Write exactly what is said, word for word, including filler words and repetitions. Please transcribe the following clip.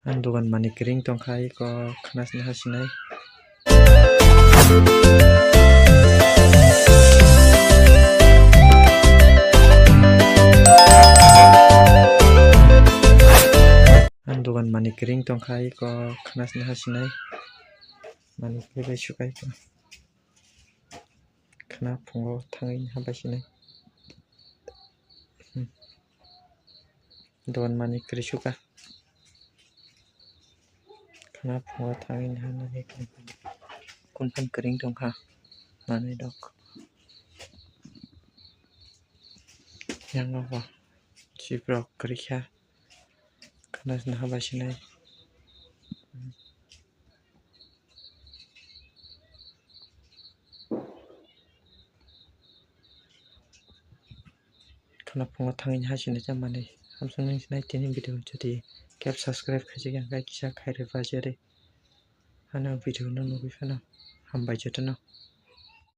Ang dogan mani kring tongkha, iko khna sini ha sinai. Ang dogan mani kring tongkha, iko khna sini ha sinai. Mani kring bai sukai ko. Khna phungo thangwi ha bai sinai. Hmm. Dogan mani kring suka. Khna phungo thangwi naha nai khe kun phan kring tongkha manwi rok. Yang rok bo chiprok kwrwi kha khna naha bai sinai. Khna phungo thangwi ha sinai cha manwi. Hamsung nang sinai tini video jodi kep subscribe khaijak ya khe kisa khairwi bajari. Hano video no nugwi phano hambai jotono.